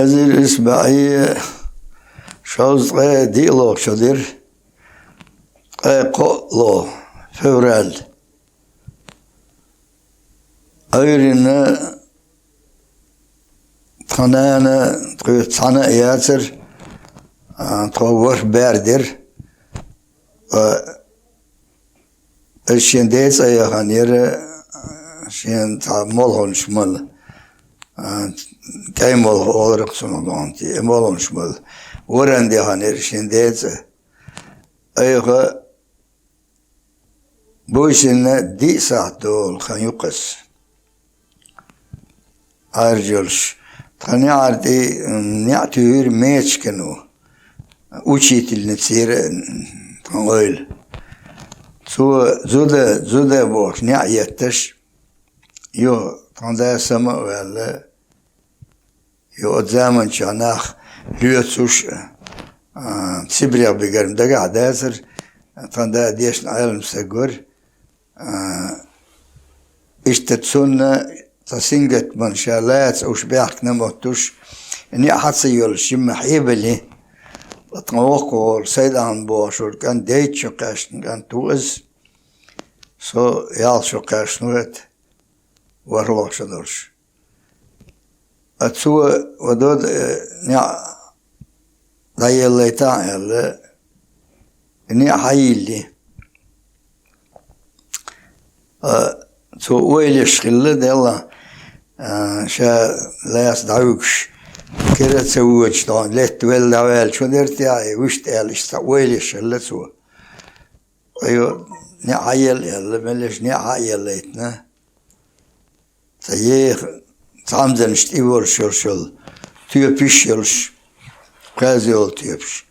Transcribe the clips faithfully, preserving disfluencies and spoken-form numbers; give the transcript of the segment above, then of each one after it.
Эзар исс бӀе шовзткъе диълагӀча шо дир, ткъе кхоъ февраль. Ӏуйранна тха нана, тхоьца цхьана а яцар, а, тхо ворхӀ бер дир. А, Аш шен ден цӀи яханера, шен цхьа молханаш мала. А, кӀай молха олар-кх цунах догӀанти, э, молханаш мала. Варан деханера шен ден цӀи. Айха буйсанна диъ сахьат долу хан ю-кх ас. Ӏаьржа йолуш. Тхан неӀар тӀе, м, неӀ туьйхира мечкано. Учительница яра, м, тхан ойла. Цо зуда, зуда бохуш, неӀ етташ, юха тхан да сама а ваьлла, юха оцу заманчохь нах лоьцуш, а, Сибрех бигар дагахь дацара, тхан да дешна Ӏелам стаг вара. А, иштта цунна цхьа сингаттаман ша лаца уьш баьхкина моттуш, неӀ хьан ца йолуш, жимма хьебали. Ткъа тхан воккхагӀолу Сайдахьан бохуш волу кӀант дейтта шо кхаьчна кӀант ву иза. Со ялх шо кхаьчна ву хӀета, ворхӀалгӀа шо долуш. А цо, ва дода, э, неӀ дӀаеллайтахьа аьлла, неӀ хьайилли. А цо ойла еш хилла делла, а, ша лаьцна дӀавуьгуш, кара а ца воьдуш, тхьо летта велла дӀаваьлла, чу дерте а, вуьшта аьлла, иштта ойла еш хилла цо. Айо, неӀ хьаелла аьлла, меллаша неӀ хьаеллайтина. Ца еха, цхьамзанаш тӀе волуш йолуш йолу, тоьпаш йолуш, кхаьза йолу тоьпаш.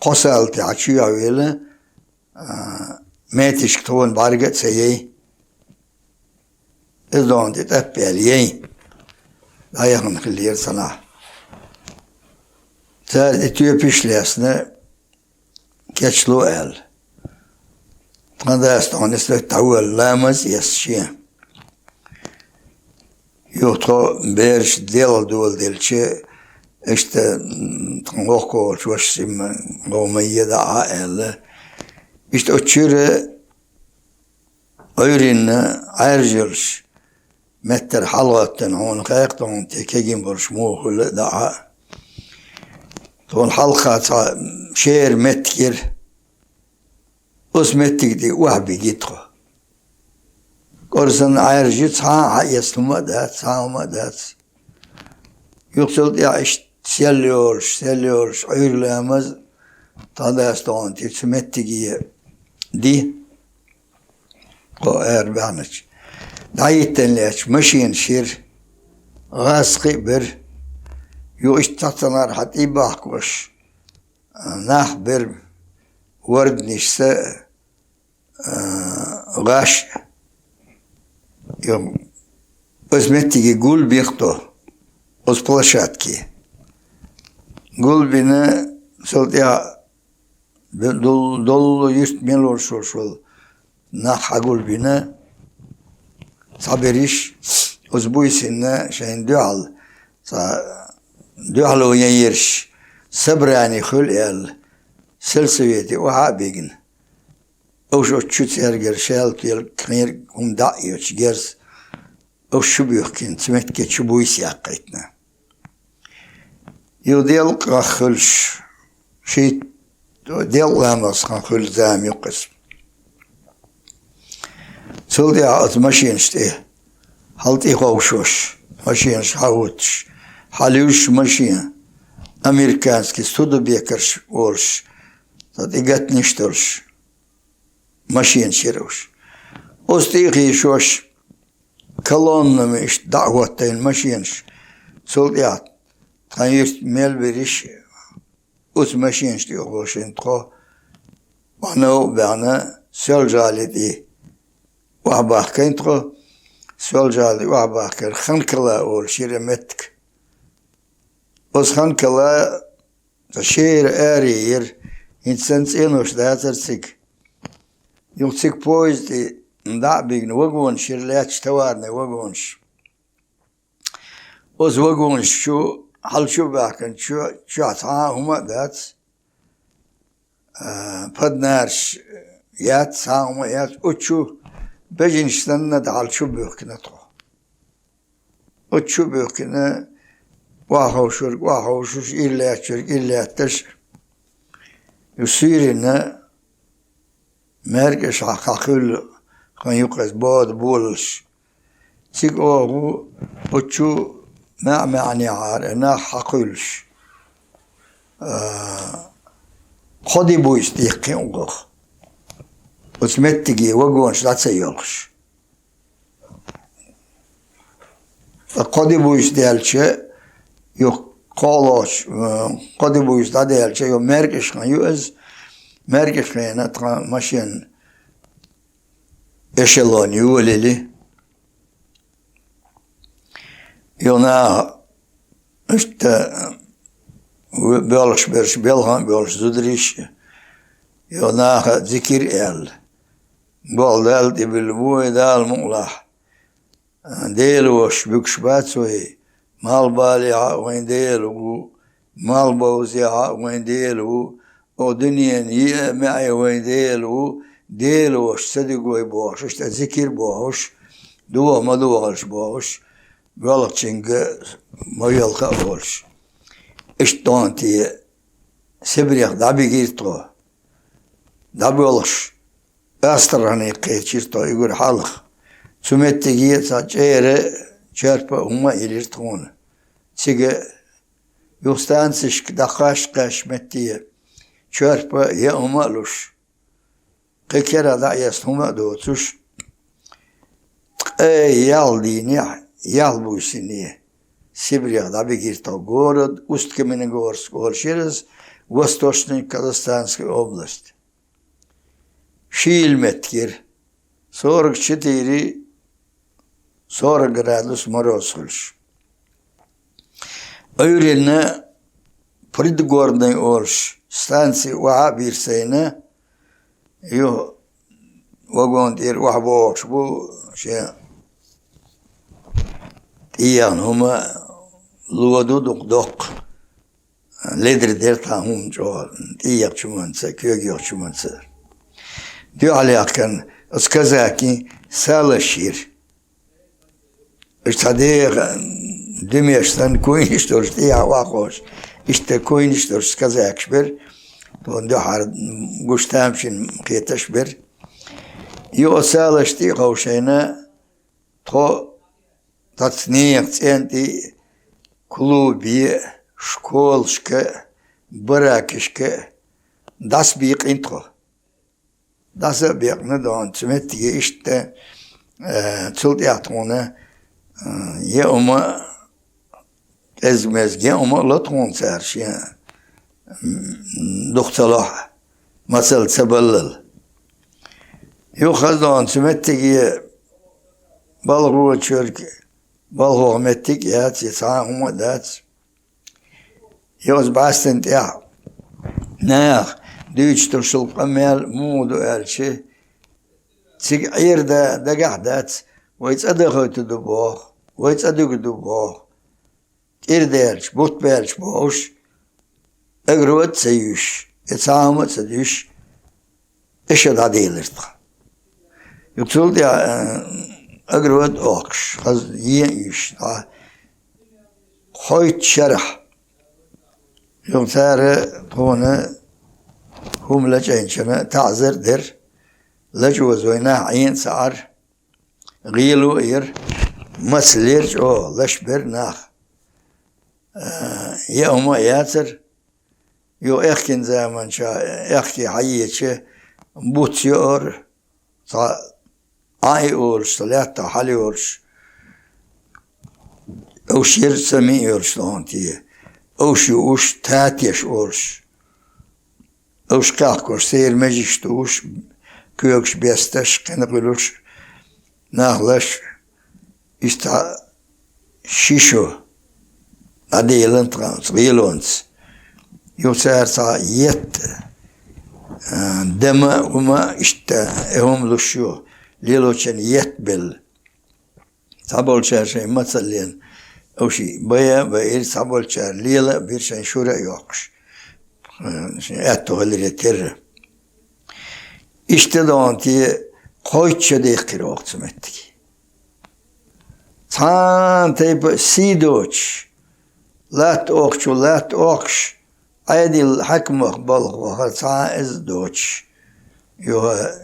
Кхо сал тӀехь чоьхьа вела, а, метишка тхуна бӀаьрга а ца яй. Иза догӀан тӀе тӀаппа аьлла яй. ДӀаяхана хиллера санахь. Цара и тоьпаш лаьцна, кечло аьлла. Тхан дас тхуна стаг дӀавоьлла, ламаз а эцна шен. Юха тхо бераш делха доладелча, иштта, м, тхан воккхагӀолчу вашас имма гӀо ма е дӀа а аьлла. Иштта оцу чуьра Ӏуьйранна Ӏаьржа йолуш, меттара хьалагӀоттина хьуна хаьа-кх тхуна те кегий болуш муха хуьлу а дӀа а. Тхуна хьалха цхьа шера меттиг яра. Оцу меттига тӀе охьабигий тхо. КӀорзан Ӏаьржа цхьа а хьаэцна хӀума а дац, цхьа а хӀума а дац. Юха цул тӀаьхьа иштта сел йолуш, сел йолуш, Ӏуьйра ламаз, тхан дас тхуна тӀе цу меттиге ди. Кхо ара баьхначу. ДӀахӀиттина лаьтташ машенаш яра, гӀазкхи а бара. Юха иштта цхьаццанхьара хьан тӀе бахкош, нах бара, ворданаш са, а, гӀаш. Юха оцу меттиге гулбина тхо, оцу площадке. Гулбина, цул тӀаьхьа Бе-, дол-, доллу юьрт мел волуш волуш волу нах хьагулбина, цхьаберш, оцу буйсанна шайна дуьхьал, цхьа дуьхьало ян ерш, собрани хуьлу аьлла, сельсовете охьа а бигна. Уьш оцу чу цаьргара шаьлта велла кхерг хӀума дӀа а йоцуш герз, уьш чу буьхкина, цу метте чу буйса яккхийтина. Юха делкъах хуьлуш, шийтта делкъа ламаза хан хуьлу зама ю-кх иза. Цул тӀаьхьа оцу машенаш тӀе хьал тӀе ховшош, машенаш хьахӀуттуш, хьалуьйш машен, американский студебекерш волуш, цхьа тӀе гатнаш долуш, машенаш яра уьш. Оцу тӀе а хийшош, колоннами иштта дӀа а хӀоттайна машенаш, цул тӀаьхьа тхан юьрт мел берш, оцу машенаш тӀе а ховшийна тхо, Ӏанов а баьхна, Соьлжа-ГӀали тӀе охьабахкийна тхо, Соьлжа-ГӀали охьабахкар Ханкала олуш яра меттиг. Оцу Ханкала цхьа шера аре яра, хӀинца санна цӀенош дацара цига. Юха цига поезд тӀе дӀа а бигна, вагонаш яра лаьтташ, товарный вагонаш. Оцу вагонаш чу хьалчу баьхкан чу, чу цхьа а хӀума а дац, а, паднарш яц, цхьа а хӀума яц, учу бежинаш санна да хьалчу бухкина тхо. Учу бухкина, охьаховшург охьаховшуш, ир лаьттачург ир лаьтташ, ю суьйрина, маьркӀаш хьа-, хьакхуьлла хан юкъаз бода болалаш. Цига оха учу маьӀ-маьӀнехьара нах хьакхуьллаш. А, кхо ди-буйса дихкхин укхах. Оцу меттиге вагонаш дӀа ца йоьлхуш. Ткъа кхо ди-буйса даьлча, юха кхоалгӀачу, э, кхо ди-буйса дӀадаьлча, юха маьркӀаш хан ю иза, маьркӀаш хенахь тхан машен эшелон йолийли. Юха наха иштта боьлхуш берш, белхан а боьлхуш зударий, юха наха зикир а аьлла. Боху Далла тӀебилла бу вай, Дала мукъалахь. Дела ваша буьгуш бац вай, малхбалехь а вайн Дела ву, малхбовзехь а вайн Дела ву, о дуьненан йиъ а маьӀе вайн Дела ву, Дела ваша ца дуьгу вай бохуш, иштта зикир бохуш, доха ма дохалаш бохуш, боьлхучуьнга ма велха а волуш. Иштта донан те Сибрех дӀабигира тхо. ДӀабоьлхуш, Астрахане кхечира тхо уггар хьалха. Цу меттиге цхьа чӀера чорпа а, хӀума а йилира тхуна. Цига юха станцешка дӀакхаьчча-кхаьчча метте чорпа а, яа хӀума а луш, кхин керла дӀаэцна хӀума а доцуш, ткъе ялх дийнахь, ялх буьйсанна Сибрех дӀабигира тхо. Город Усть-Каменогорск олуш яра иза, Восточный Казахстанская область. Шийла меттиг яра. Сорок четыре, сорок градус мороз хуьлуш. Ӏуьйранна Пригородный олуш станци охьа а бийра сайна, юха вагон тӀера охьабогӀуш бу, шен тӀеяхна хӀума ло ду дукха доккха. Ледара дара тхан хӀума чӀогӀа, тӀеяхачу хӀуманца, коьгахчу хӀуманца. Дуьхьал яхкарна, оцу казакийн салаш йира. Уьш цхьа деха дуьмеш санна, куйнаш долуш, тӀехьа охьакхуьуш, иштта куйнаш долуш казакаш бара, тхуна дуьхьара гуш тамашийна кхеташ бара. Юха салаш тӀе а ховшийна, тхо цхьацца нехан цӀен тӀе а, клубе а, школашка а, баракашка а дӀасабекъина тхо. ДӀаса а бекъна дона цу меттиге иштта, э, цул тӀаьхьа тхуна, э, яа хӀума, кӀезиг-мезиг яа хӀума а ло тхуна цара шен, м, дукха ца лохь, мацалла ца баллал. Юха хаза дона цу меттиге балхочуьнга, балхо меттиг а яц, я цхьа а хӀума а дац. Йоза бӀаьстина тӀехь наха дуьйцуш долу къамел муха ду аьлча, цига Ӏер да дагахь дац, вай цӀа дахуьйту ду боху, вай цӀа дуьгу ду боху, кӀира даьлча, бутт баьлча бохуш, агро а ца юьйш, я цхьа хӀума а ца дуьйш, тӀе ша дӀаделира тхан. Юха цул тӀаьхьа, э, агро а охкуш, хаза ен а юьйш, дӀа, кхойтта шарахь. Юха цара тхуна хӀума лачкъийначунна таӀзар а дира, лачкъош вай нах Ӏен а ца Ӏара, гӀело а йира, мацаллера чӀогӀа, лаш бира нах. Э, яа хӀума а яцара, юха аьхкина заманчохь, аьхке хьаеча, буц йоара, цхьа Ӏа и олуш, цхьа лаьттахь хьала йолуш, уьш яра сами а йолуш дона те, уьш юуш, татеш олуш. Уьш кхехкош, церан межиш тухуш, коьгаш бесташ, кхина хуьлуш, нах лаш, иштта ши шо дӀаделан тхан оцу гӀелонца. Юха цара цхьа етт, а, дама а, хӀума а иштта, э, хӀума луш ю, лелочун етт белла. Цхьаболчара шайн мацаллина Уж бая а байра, цхьаболчара лела а бира, шайн шура а йоккхуш. Шайн аьтту хиларе терра. Иштта догӀанте кхойтта шо дехкира оха цу меттиге. Цхьана тайпа сий доцуш, латта оха чу латта оьхуш, Ӏедал хьаькамах балха вахара цхьа а из доцуш. Юха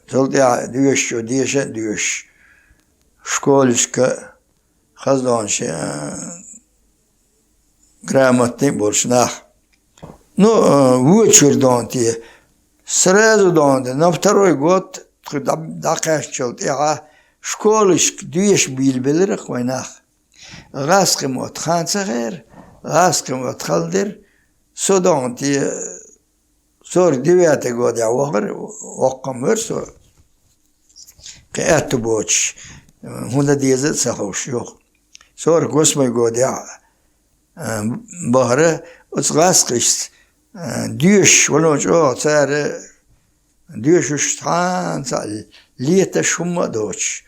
цул тӀаьхьа доьшуш, деша а доьшуш, школашка а, хаза догӀанаш а, грамотный а болуш нах. Ну, а, вочуьра догӀанте, сразу догӀанте, на второй год, тхо дӀа-, дӀакхаьчначул тӀаьхьа школашка доьшуш бийлабелира-кх вайн нах. ГӀазкхийн мотт хан ца хаьара, гӀазкхийн мотт хала дира. Со догӀанте, сорок девятый годехь вахара, воккха ма вара со. Кхин аьтту боцуш, хӀун дан деза а ца хууш юха. Сорок восьмой годехь, а, бахара оцу гӀазкхашца, а, доьшуш, валлахӀи, чӀогӀа цара доьшуш, цхьана цхьаъ леташ хӀумма а доцуш.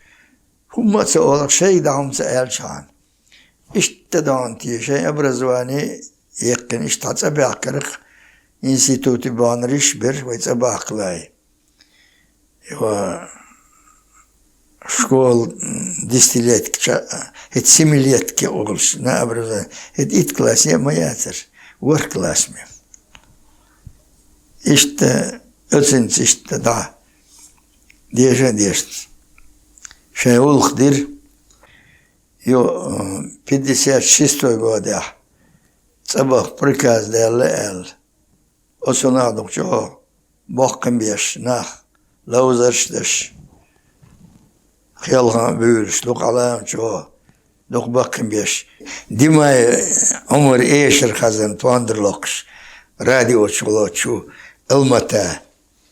ХӀумма а ца олуш, шайга дӀа хӀума ца аьллачхьана. Иштта догӀанте шайн образование яьккхина, иштта цӀа баьхкира-кх институте баханарш бира вай цӀа бахкале. Йо, школа, м, десятилетка ча, хӀета семилетка олуш, на образование, хӀета итт класс а ма яцара, ворхӀ класс ма. Иштта, оцинца иштта дӀа, деша а дешна. Шайн гӀуллакх дира, йо, м, пятьдесят шестой годехь цӀа баха приказ даьлла аьлла. Оцу нах дукха чӀогӀа баккхийбеш нах, ловзарш а деш, хелхана а буьйлуш, дукха Ӏалам чӀогӀа, дукха баккхийбеш. Димай Ӏумар эшар хазна, пондар локхуш, радио чу лоцуш ву Алмата.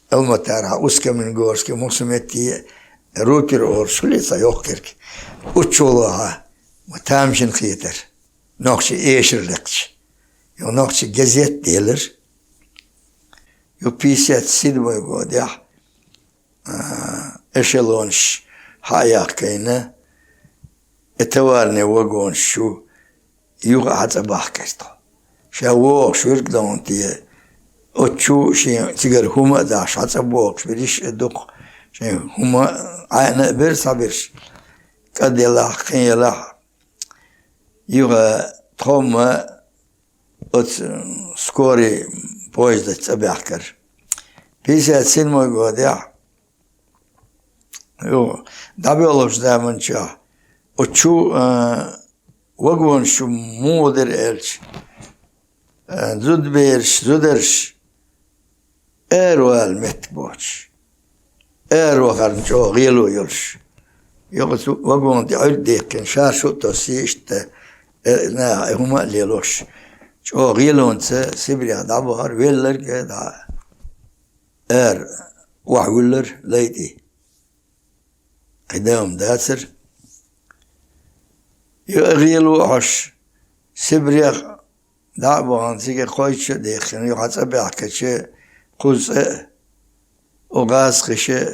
Алматарахь Усть-Каменогорске, Мусуметти, рупор олуш хуьлий цхьа йоккха кирг. Оцу чу лохьа, ма тамашийна хетара. Нохчийн эшар лекхча, юха нохчийн газет делира. Юха пятьдесят седьмой годехь, а, эшелонаш хьа а яхкийна, и товарный вагонаш чу юха а хьа цӀа бахкара тхо. Ша вогӀуш вирг догӀанте, оцу чу шен цигара хӀума а дахьаш, хьа цӀа богӀуш вириш а дукха, шен хӀума Ӏаьна а бира цхьаберш, кӀа делахь, кхин елахь, юха тхо-м оцу скорый поездаца цӀа баьхкара. Пятьдесят седьмой годехь, юха, дӀабоьлхучу заманчохь, оцу чу, а, вагонаш чу муха дира аьлча, а, зудабераш, зударш, аравала меттиг боцуш, аравахарна чӀогӀа гӀело йолуш. Юха цу вагона тӀе Ӏуьрг дихкина, шаршу а тоссий иштта, э, наха и хӀума а лелош. ЧӀогӀа гӀелонца Сибрех дӀабахара, велларг а дӀа ара охьавуьллура лай тӀе. Кхин дан-м дацара. Юха гӀело а хьош, Сибрех дӀа а бахана, цига кхойтта шо а дехкина, юха цӀа баьхкича, кхуза цӀа а, оха гӀазкхаша а,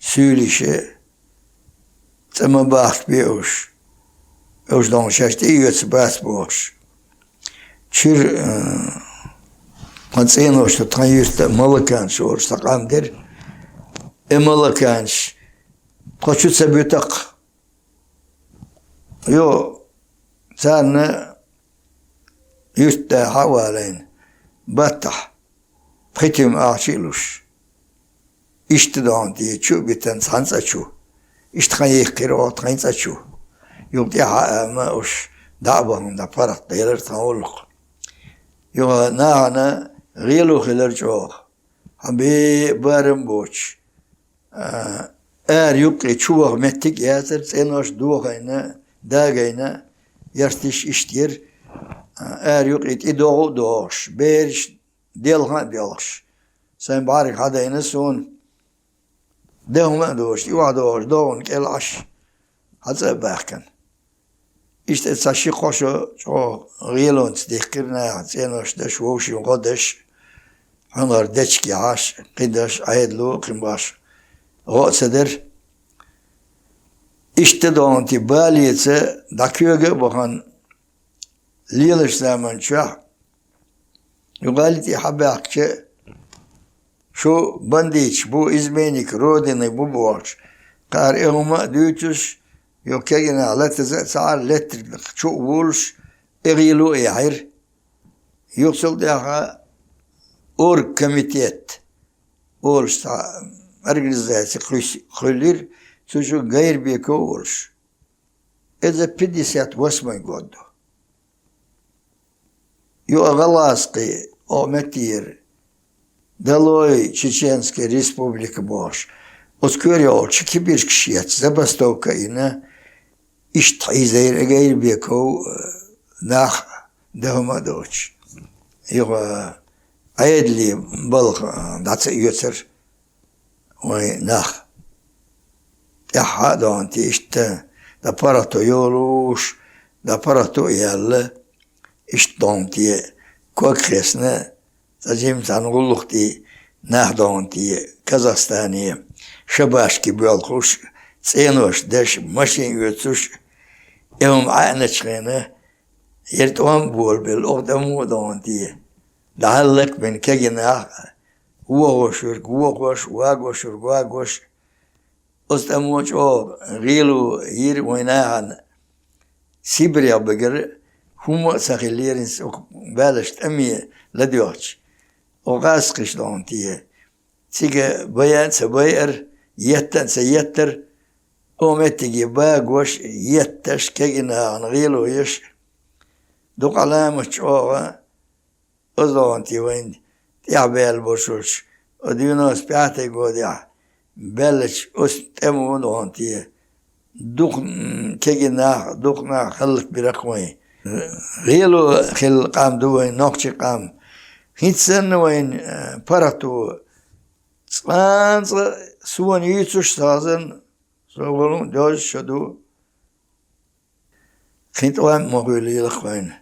суьйлиша а, цӀа ма бахкабе уьш. Уьш догӀна шаьш тӀеоьцур бац бохуш. Чуьра, э, тхан цӀенош ду, тхан юьртан Малаканаш олуш цхьа къам дара. И Малаканаш тхо чу ца буьту-кх. Йо, царна юьртда хьа а валийна, баттахь пхи туьма ахча а луш. Иштта догӀанте чу а битина цхьана цӀа чу. Иштта тхан йихкира оха тхан цӀа чу. Юха тӀаьхьа а ма уьш дӀа а бахана, дӀа паргӀат делира тхан гӀуллакх. Юха нахана гӀело хилира чӀогӀа. Хьан бе барам боцуш. А, ара юккъе чу ваха меттиг а яцара, цӀенош дохийна, дагийна, ярташ иштта яра. А, ара юккъе тӀедогӀу а догӀуш, бераш делха а делхаш. Сайн бӀаьрга хьадайна суна, дехна а доцуш, и охьадогӀуш, догӀана кӀел Ӏаш, хьа цӀа а баьхкина. Иштта цхьа ши-кхо шо чӀогӀа гӀелонца дихкира наха, цӀенош деш, вовшийн гӀо деш, хьуьнхара дечиг яхьаш, кхин деш, Ӏедало а, кхин баш гӀо а ца дара. Иштта догӀанти балеца дӀакоьга а бахана, лелаш заман чохь, юкъалла тӀе хьабаьхкича, шу бандиташ бу, изменник Родины бу бохуш, кхара и хӀума а дуьйцуш, йо кегина латаза а цхьаъ леттарг чу а вулуш, и гӀело а яхьира. Юха цул тӀаьхьа оргкомитет олуш цхьа организаци кхуьйс-, кхуьллира, цу чу Гайрбеков а волуш. Иза пятьдесят восьмой год ду. Юха гӀалгӀазкхий оха меттера «Долой Чеченская Республика» бохуш, оцу коьртехула чу кибиркаш етташ, забастовка а йина, иштта хьийзийра Гайрбеков, э, нах даха а доцуш. Юха Ӏедалан балха, э, дӀа ца оьцура вайн нах. ТӀаьххьа а догӀанти иштта, дӀа паргӀато йолуш, дӀа паргӀато а яьлла, иштта догӀанти ког хесна, цкъа жимма цхьана гӀуллакх тӀе нах догӀанти Казахстане шабашки боьлхуш, цӀенош деш, машен оьцуш, и хӀума ӀаьӀначу хенахь, яра тӀом а болабелла, оха тӀамо а догӀанти дӀахьаллакбина кегий нах, вохуш верг вохуш, вагош верг вагош. Оцу тӀамо чӀогӀа гӀело йира вайн нахана. Сибрех бигара хӀумма а ца хиллера, хӀинца оха баьллачу тӀаме ладоьгӀча. Оха гӀазкхиш догӀанти цига байа а ца байара, етта а ца еттара, оха меттиге багош, етташ, кегий нахана гӀело еш, дукха Ӏаламат чӀогӀа. Оцу догӀанти вайна тӀехь баьлла бошуш, о девяносто пятый годехь баьллачу оцу тӀамо догӀанти дукха, м, кегий нах, дукха нах хӀаллакбира-кх вайн. ГӀело хилла къам ду вайн, нохчийн къам. ХӀинца санна вайн, э, паргӀато цкъа-цкъа суна юьйцуш сазан, со волу доза шо ду. Кхин тӀом а ма хуьлийла-кх вайна.